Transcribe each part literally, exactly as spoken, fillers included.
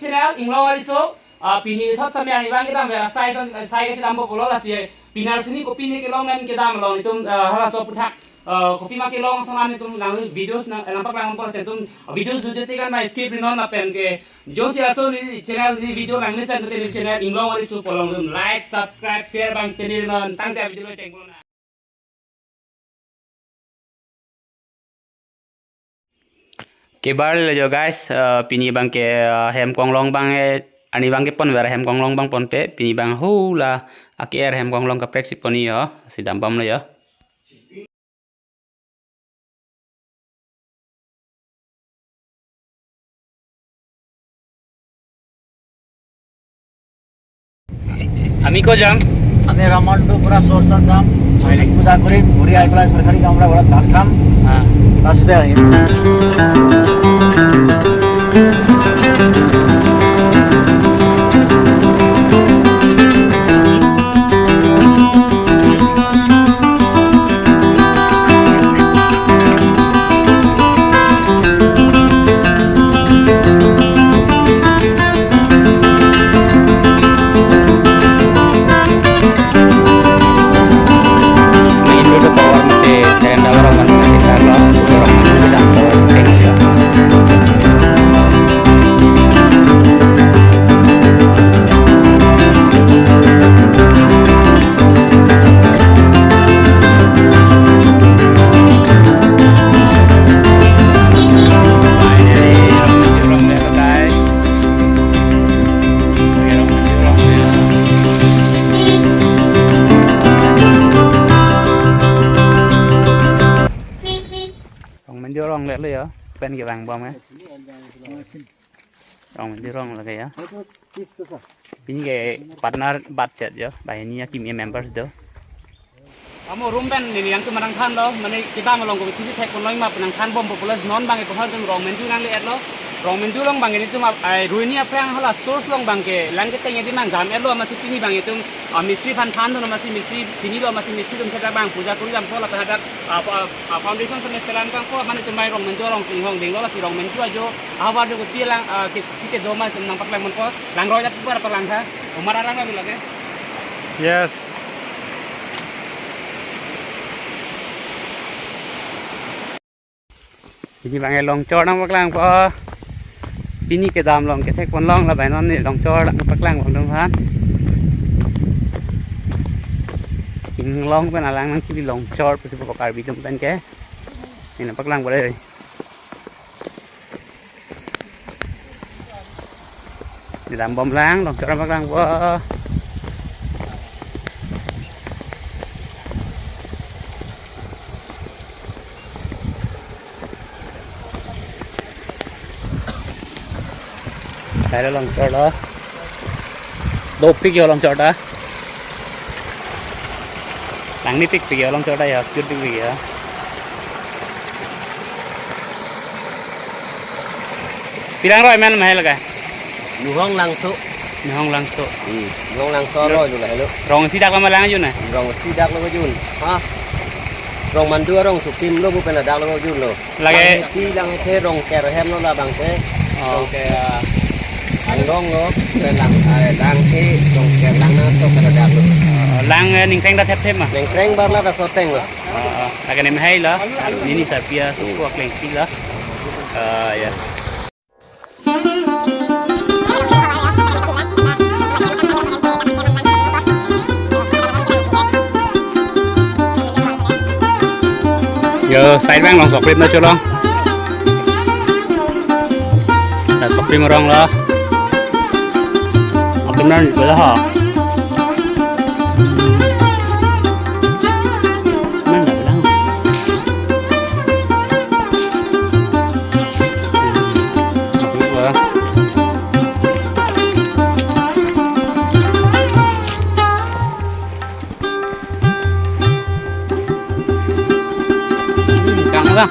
Channel Inglong Ariso, ah, pini thot samya ni bang kedam vera sai son sai ke kedam bo polo lasi pini arni kopi ne kelong nang kedam along itum, ah, halaso aputhak, ah, kopi ma kelong ason nang itum nang videos nang nang paklang polo si itum videos jujete kan ma skip ri non lapen ke jongsi laso ne channel ne video nang mesen te ne channel Inglong Ariso pu along itum like, subscribe, share bang tene non tangte video lo cheng polo na. Kebar le jo guys, eh, pini bang ke, eh, hem konglong bang, eh, arni bang ke pon ver hem konglong bang ponpe, pini bang hula ake er hem konglong kaprek si pon-i jo, si dambom le jo. Ami ko jam? আমি রামায়ণ তো পুরা সোর্স একদম হয় নাকি? পূজা করি, ঘুরি I plus সরকারি কামরা ওরা ভাত খাম। হ্যাঁ। তার সাথে I. Rong Menjo rong le le ya, pen ke bang bom ya. Rong Menjo rong lake ya. Pini ke partner budget ya, banghini akimi members do. Amo room pen neli nangtum nangthanlo, mane kedam along ko kisi thek ponlong ma penang than bom popular non bang ke pohal tum Rong Menjo nangle-etlo. Rong Menjo along bang ke netum ap-, ai, ruini aphrang hala source along bang ke lang ke tengnya di mang dam-etlo amatsi pini bang ke tum, ah, mistri aphan than do amatsi mistri pini lo amatsi mistri atum seta bang puja kuri dam ko lapen hadak, ah, fa-, ah, foundation sene selam kang ko mane tum bai Rong Menjo along singhong dinglo lasi Rong Menjo ajo ahavar jo kopi lang, ah, ke si kedo ma tum nangpaklang mon ko langroi dak pura paklang tha. Umar arang lagi lagi. Yes. Pini bang ke longchor nangpaklangpo. Pini kedam along kethek ponlong labang non ne longchor nangpaklangpo dong han. Inglong pen alang nangkili longchor pusi po Karbi atum pen ke. Nangpaklangpo dei. Kedam bomlang, longchor nangpaklangpo. Kaira longchor lo. Dopik jo longchor ta. Langni pikpik jo longchor ta ya, jut pikpik ya. Pirang roi men mahal ka? Nuhong Langso. Nuhong Langso. Hmm. Nuhong Langso lo jun helo. Rong isi dak lama lang jun na? Rong isi dak lo jun. Ha. Rong Menjo rong sukim lo bu pena dak lo jun lo. Lagi. Lang isi lang the rong ker hem lo labang the. Oh. Rong ke, ah, anglong lo, ke lang, ah, lang the, rong ker lang na to kada dak lo. Oh, lang, eh, ningkreng da thep thep ma? Ningkreng bar la da soteng lo. Oh, oh. Lagi nem hai lo. Ini sapia suku akleng si lo. Eh, ya. Yo, side bang long sokrit na cholong. Na sokrit morong lo. Atum nan ko ha. Nan da lang. Kang ba.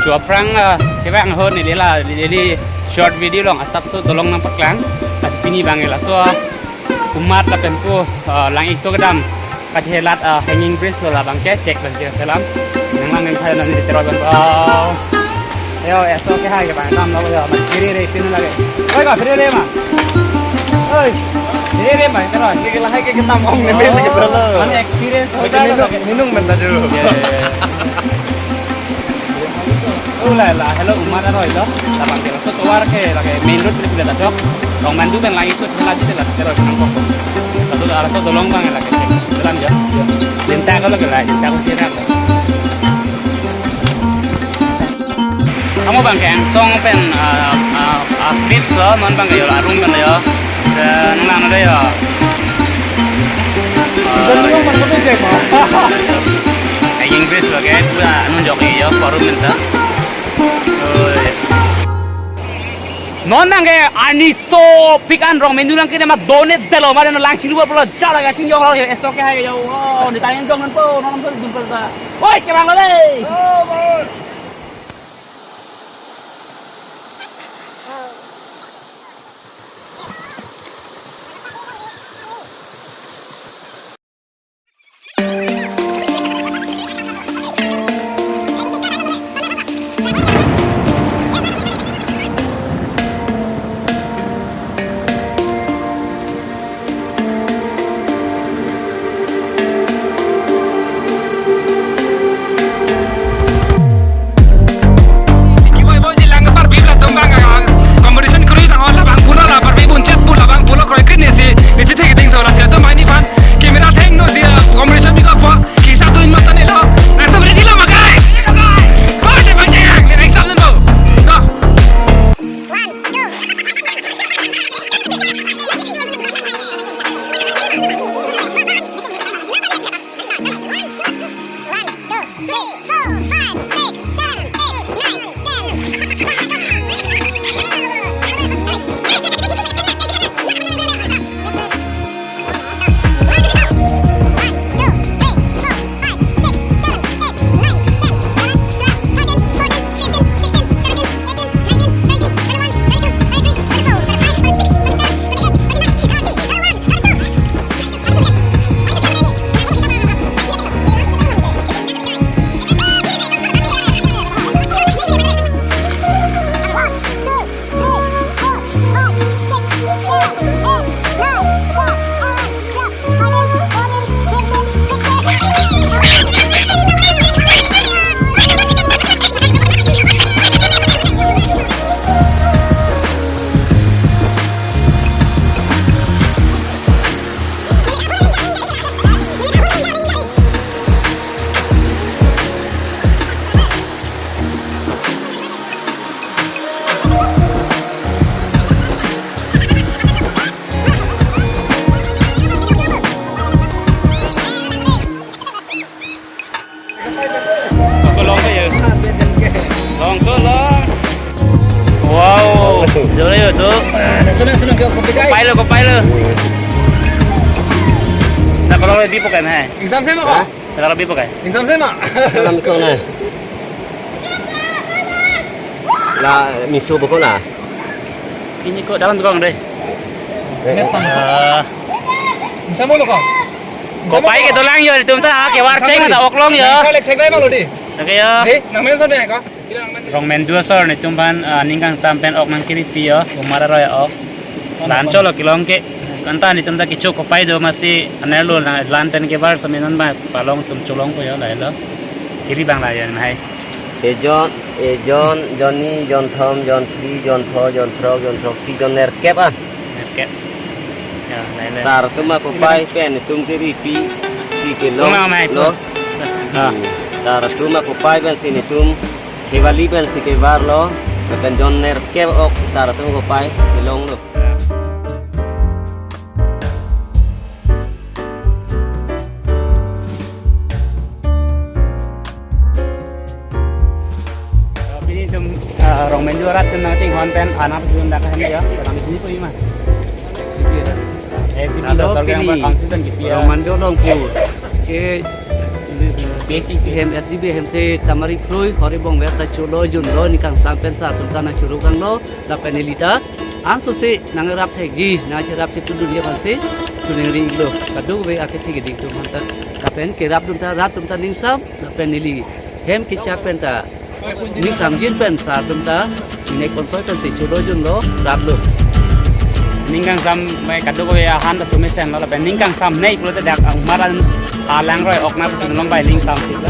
Chu aphrang, ah, kevang ahut neli la, neli short video along asapso dolong nangpaklang. Lasi pini bang laso, ah, kumat lapen ko, ah, lang-iso kedam kachelat, ah, hanging bridge lo labang ke chek bang ke selam. Nanglang nang thai nang di teroi bang. Yo, eso ke hai ke bang, tam lo yo, mas kiri re, pin lagi. Oi, ka kiri re ma. Oi, kiri re ma, kiri. Ini ke lahai ke kita mau nebe lagi bro. Mana experience hotel lo lagi. Minum minta dulu. Iya, iya, iya. Oh, la, la, hello, Umar Aroi lo. Labang ke laso tovar ke lagi main road pilih pilih tajok. Rongmendu pen lagi itu lagi itu la, kiri nang kok. Satu arah tu tolong bang lagi. Jalan ya. Linta ko lagi la, linta ko kiri. Kamu bang ke angsong pen, ah, ah, ah, clips lo, non bang ke yo, arum pen yo. Dan nang ada yo. Bisa dulu, Bang, betul, Jack, Bang. Eh, English lo ke, pura nunjok yo, forum pen ta. Oh, iya. Non bang ke arni sopik an Rongmendu lang ke ma done delo ma deno lang silu pulo jala ka chingjong lo yo, eso ke hai yo. Oh, ni tangin dong non po, non po dun po ta. Oi, ke bang lo dei. Oh, bang. Siki boy boy si lang parbi la tum bang, ah, competition kroi tang ho labang pulo la parbi bunchet pu labang pulo kroi kene si, nisi thek ding to la si atum aini aphan camera theng no si, ah, competition bi ka po, kisa tu in mata ne lo, na tum ready lo ma guys? Boy si bang jeng, ne exam no. To. Ako long kayo. Long to, long. Wow. Jore yo to. Sunang, sunang, kaya kopi kai. Kopilo, kopilo. Na kalau di po kan hai. Exam saya mah kok. Kalau di po kan. Exam saya mah. Dalam ko na. La miso boko na. Ini ko dalam tukang deh. Eh, Netang. Eh, Bisa mo lo ka? Kopai ke dolang yo, itum ta ke warcheng ta ok long yo. Sa lek thek dai bang lo di. Oke yo. Di, nang men so dai ka? Rongmendu asor netum aphan, ah, ning kangsam pen ok nangkiripi yo, Umar Aroi ok. Oh, lan nang cholo kelong ke. Kan ta netum ta kecho kopai do masi aner lo na lan pen ke bar sami non ba palong tum cholongpo yo la lo. Kiri bang la yo nang hai. Ejon, ejon, jonni, jonthom, jonphli, jonpho, jonthrok, jonthrokpi, jonnerkep ah. Nerkep. Ya, nai, nai. Sar atum akopai pen itum kiripi si kelong. Tuma mai lo. Ah. Hmm. Sar atum akopai pensi netum Kevali pensi kebar lo. Lapen jonnerkep ok sar atum akopai kelong lo. Pini itum, eh, Rongmendu arat atum nangchinghon pen anap jun dak hem ya. Kami sini po ima. S G B. Alo, sorga pini yang council dan gitu ya. Rongmendu along pu. Ke basic hem S G B hem si tamari kroi hori bong wer ta cholo jun lo ning kangsam pen sar atum ta nangchoro kang lo. Lapen neli ta ansose nangrap thekji, nangcherap si tudun ye aphansi, tuning ri lo. Kadokave akethe keding atum aphan ta. Lapen kerap atum ta, rat atum ta ningsam, lapen neli hem kechak pen ta Ning samjin pen sar atum ta, ning konsoi pen si chulo junlo, rat lo. Ning kangsam mai kadokave ahan ta tume senlo lapen ning kangsam nei pulote dak umat an alangroi ok na si longbai ning samjin lo.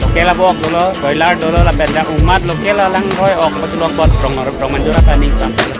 Local abo ok dolo, broiler dolo lapen dak umat local alangroi ok patulok pot rong rong manjura ta ning samjin lo.